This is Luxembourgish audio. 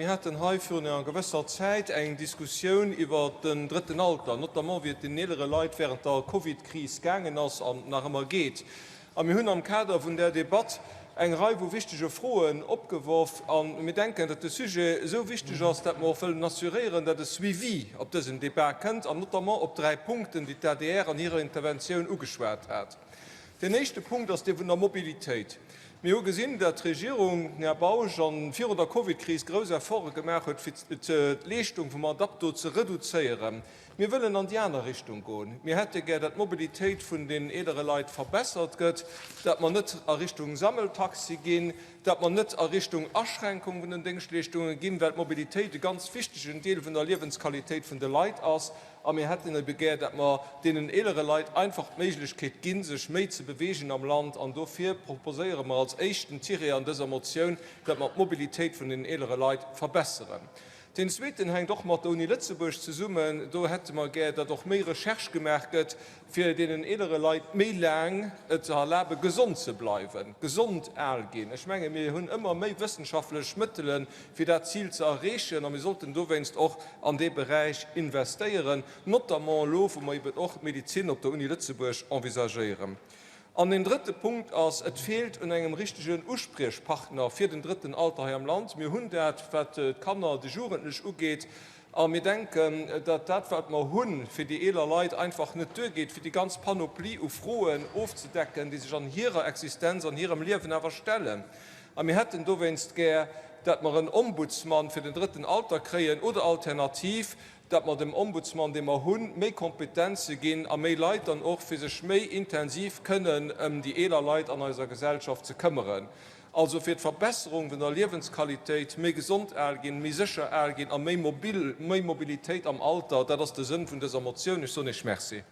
Mir haten hei virun enger gewësser Zäit eng Diskussioun iwwert den drëtten Alter, notamment wéi et den eelere Leit während der Covidkris gaangen ass an nach ëmmer geet. A mir hunn am Kader vun där Debatt eng Rei vu wichtege Froen opgeworf. A mir denken, datt de Sujet esou wichteg ass, datt mer och wëllen assuréieren, datt e Suivi op dësen Débat kënnt, an notamment op dräi Punkten, déi d'ADR an hirer Interventioun ugeschwat hat. Deen éischte Punkt ass dee vun der Mobilitéit. Mir hu gesinn, datt d'Regierung, den Här Bausch, a virun der Covidkris grouss Efforte gemaach huet, fir d'Leeschtung vum Adapto ze reduzéieren. Mir wëllen an déi aner Richtung goen. Mir hätte gär, datt d'Mobilitéit vun den eelere Leit verbessert gëtt, datt mer net a Richtung Sammeltaxi ginn, datt mer net a Richtung Aschränkung vun den Déngschtleeschtunge ginn, well d'Mobilitéit e ganz wichtegen Deel vun der Liewensqualitéit vun de Leit ass. A mir hätten ebe gär, datt mer deenen eelere Leit einfach d'Méiglechkeet ginn, sech méi ze beweegen am Land. An dofir proposéiere mer als éischten Tiret an dëser Motioun, datt mer d'Mobilitéit vun den eelere Leit verbesseren. Deen zweeten hänkt och mat der Uni Lëtzebuerg zesummen. Do hätte mer gär, datt och méi Recherche gemaach gëtt, fir deenen eelere Leit méi laang et ze erlaben, gesond ze bleiwen, gesond al ginn. Ech menge mir hunn ëmmer méi wëssenschaftlech Mëttele fir dat Zil ze erreechen a mir sollten dowéinst och an dee Beräich investéieren, notamment elo, wou mer eben och d'Medezin op der Uni Lëtzebuerg envisagéieren. An deen drëtte Punkt ass, Et feelt un engem richtegen Uspriechpartner fir den drëtten Alter hei am Land. Mir hunn dat, wat d'Kanner, déi Jugendlech ugeet, a mir denken, datt dat, wat mer hu fir déi eeler Leit, einfach net duergeet, fir déi ganz Panoplie u Froen ofzedecken, déi sech an hirer Existenz, an hirem Liewen awer stellen. A mir hätten dowéinst gär, datt mer en Ombudsman fir den drëtten Alter kréien oder alternativ, datt mer dem Ombudsman, dee mer hunn, méi Kompetenze ginn a méi Leit dann och, fir sech méi intensiv kënnen ëm déi eeler Leit an eiser Gesellschaft ze këmmeren. Also fir d'Verbesserung vun der Liewensqualitéit, méi gesond al ginn, méi sécher al ginn a méi mobil, méi Mobilitéit am Alter, dat ass de Sënn vun dëser Motioun. Ech soen Iech Merci.